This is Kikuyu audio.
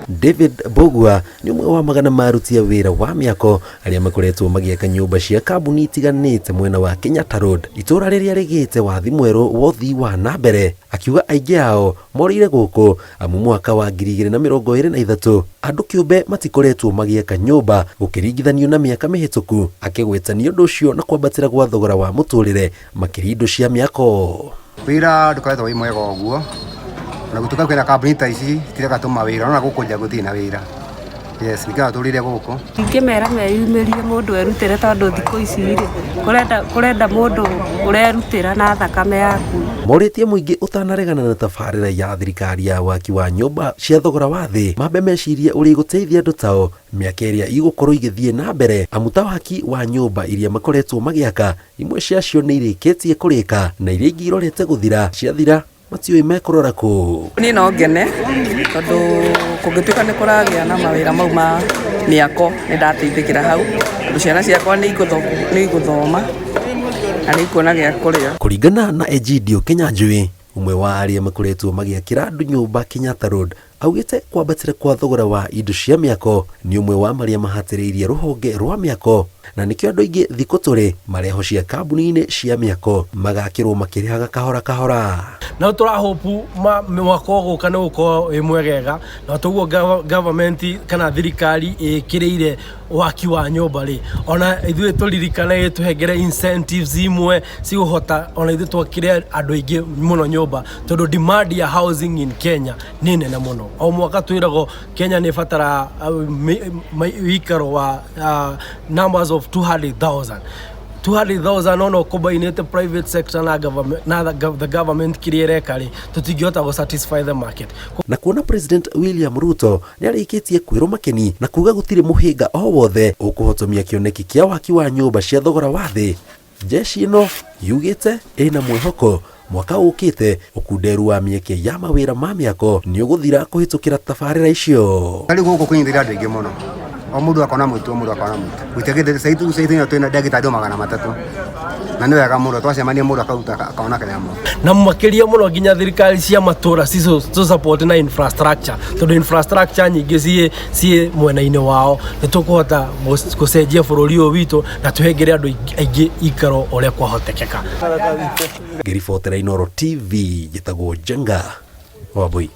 David Mbũgua nĩ ũmwe wa magana ma aruti a wĩra wa mĩako arĩa makoretwo magĩaka nyũmba cia kambuni itiganĩte mwena wa Kenyatta Road, itũũra rĩrĩa rĩgĩte wathi mwerũ wa ũthii wa na mbere, akiuga aingĩ ao morĩire gũkũ amu mwaka wa 2023 andũ kĩũmbe matikoretwo magĩaka nyũmba gũkĩringithanio na mĩaka mĩhĩtũku, akĩgweta nĩ ũndũ ũcio na kwambatĩra gwa thogora wa mũtũrĩre makĩria indo cia mĩako. Wĩra ndũkoretwo wĩ mwega ũguo, ona gũtuĩka kwĩna kambuni ta ici citireka tũmawĩra, no gũkũ nja gũtirĩ na wĩra. Yes, nĩkĩo tũrĩire gũkũ. Ingĩmera meyumĩrie mũndũ erutĩre tondũ thikũ ici rĩ, kũrenda kũrenda mũndũ ũrerutĩra na thakame yaku. Morĩtie mũingĩ ũtanaregana na tabarĩra ya thirikari ya waki wa nyũmba cia thogora wa thĩ mambe mecirie ũrĩa igũteithia andũ tao mĩaka ĩrĩa igũkorwo igĩthiĩ na mbere amu ta waki wa nyũmba iria makoretwo magĩaka imwe ciacio nĩ irĩkĩtie kũrĩka na iria ingĩ irorete gũthira ciathira matiũĩ mekũrora kũ. Niĩ no ngene tondũ kũngĩtuĩka nĩ kũragĩa na mawĩra mau ma mĩako nĩ ndateithĩkĩra hau, tondũ ciana ciakwa nĩ igũthoma na nĩ ikuona gĩa kũrĩa. Kũringana na Egidio Kĩnyanjui, ũmwe wa arĩa makoretwo magĩakĩra andũ nyũmba Kenyatta Road, augĩte kwambatĩra kwa thogora wa indo cia mĩako nĩ ũmwe wa marĩa mahatĩrĩirie rũhonge rwa mĩako na nĩkĩo andũ aingĩ thikũ tũrĩ marehocia kambuni-inĩ cia mĩako magakĩrwo makĩrĩhaga kahora kahora. Na tũra hope mwaka ũgũka nĩ gũkorwo wĩ mwegega na toguo government kana thirikari ĩkĩrĩire waki wa nyũmba rĩ, ona ithuĩ tũririkane tũhengere incentives imwe cigũhota ona ithuĩ twakĩre andũ aingĩ mũno nyũmba, tondũ demand ya housing in Kenya nĩ nene mũno. O mwaka twĩragwo Kenya nĩ ĩbataraga wĩikaro wa numbers of 200,000. 200,000 ona ũkombainĩte private sector na government, na the government kĩrĩa ĩreka rĩ, tũtingĩhota gũ satisfy the market. Na kuona President William Ruto nĩarĩkĩtie kwĩrwo makeni na kuga gũtirĩ mũhĩnga o wothe ũkũhotomia kĩoneki kĩa waki wa nyũmba cia thogora wa thĩ, jeshi ĩno yugĩte ĩna mwĩhoko mwaka ũkĩte ũkunderu wa mĩeke ya mawĩra ma mĩako nĩ ũgũthira kũhĩtũkĩra tabarĩra icio. Rĩu gũkũ kũnyitĩrĩra andũ aingĩ mũno, o mũndũ akona mũtu, o mũndũ akona mũtu. Gũtiagĩte saizi twĩna ndagĩtarĩ andũ 300, na nĩ wega mũno twacemania mũndũ akaruta akona kanyamũ. Na makĩria mũno nginya thirikari cia matũra ci support na infrastructure, tondũ infrastructure nyingĩ ciĩ mwena-inĩ wao, nĩ tũkũhota gũcenjia bũrũri ũyũ witũ na tũhengere andũ aingĩ ikaro ũrĩa kwahotekeka. Ngĩribotera Inooro TV, njĩtagwo Njenga Wambui.